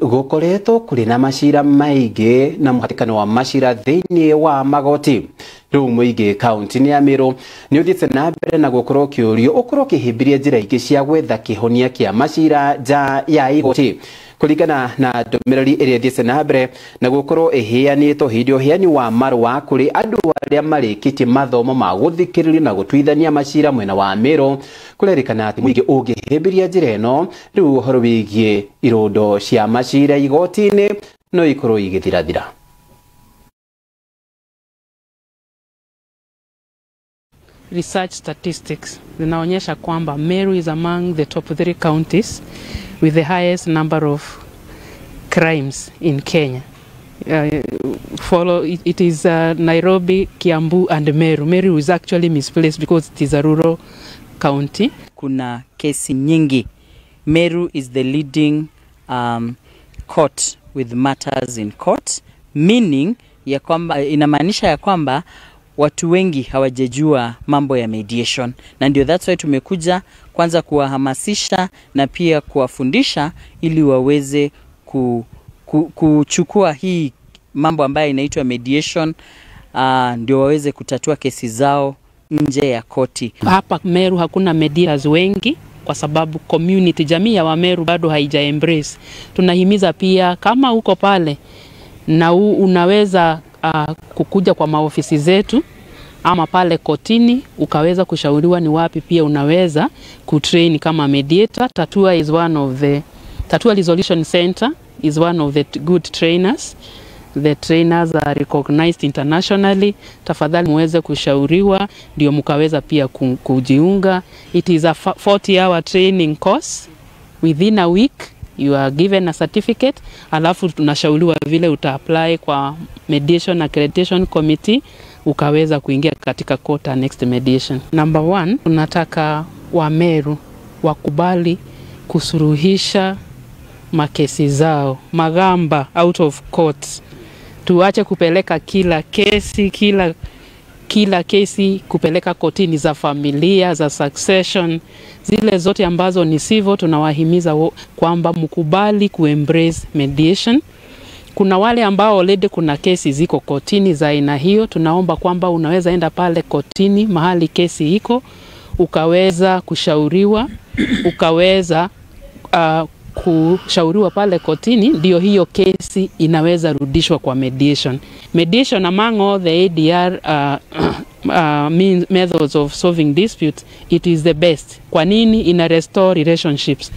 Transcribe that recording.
Gukoretwo kuri na macira maingi na muhatikano wa macira thiini wa magoti. Riu muingi kaunti-ini ya Meru ni uthiite na mbere na gukorwo kiurio ukorwo ukihimbiria njira ingi cia gwetha kihonia kia macira nja ya igoti kuringana na ndumiriri iria ithiite na mbere na gukorwo iheanitwo hindi uheani wa marua kuri andu aria marikitie mathomo ma guthikiriria na gutuithania macira mwena wa Meru. Kurerikana ati muingi ungihimbiria njira ino riu uhoro wigie irondo cia macira igoti-ini no ikorwo igithirathira. Research statistics zinaonyesha kwamba Meru is among the top 3 counties with the highest number of crimes in Kenya. It is Nairobi, Kiambu and Meru. Meru is actually misplaced because it is a rural county. Kuna kesi nyingi. Meru is the leading court with matters in court, meaning ya kwamba, inamaanisha ya kwamba watu wengi hawajajua mambo ya mediation, na ndio that's why tumekuja kwanza kuwahamasisha na pia kuwafundisha ili waweze kuchukua hii mambo ambayo inaitwa mediation, ndio waweze kutatua kesi zao nje ya koti. Hapa Meru hakuna mediators wengi kwa sababu community, jamii ya Wameru bado haija embrace. Tunahimiza pia kama uko pale na unaweza kukuja kwa maofisi zetu ama pale kotini ukaweza kushauriwa ni wapi pia unaweza kutrain kama mediator. Tatua is one of the Tatua Resolution Center is one of the good trainers. The trainers are recognized internationally. Tafadhali muweze kushauriwa ndio mkaweza pia kujiunga. It is a 40-hour training course. Within a week you are given a certificate, alafu tunashauriwa vile uta apply kwa Mediation Accreditation Committee ukaweza kuingia katika court next mediation. Number 1, tunataka Wameru wakubali kusuruhisha makesi zao magamba out of court. Tuache kupeleka kila kesi, kila kesi kupeleka kotini, za familia, za succession, zile zote ambazo ni civil. Tunawahimiza kwamba mkubali kuembrace mediation. Kuna wale ambao already kuna kesi ziko kotini za aina hiyo, tunaomba kwamba unaweza enda pale kotini mahali kesi iko ukaweza kushauriwa, ukaweza kushauriwa pale kotini, ndio hiyo kesi inaweza rudishwa kwa mediation. Mediation among all the ADR means methods of solving disputes, it is the best. Kwa nini? Ina restore relationships.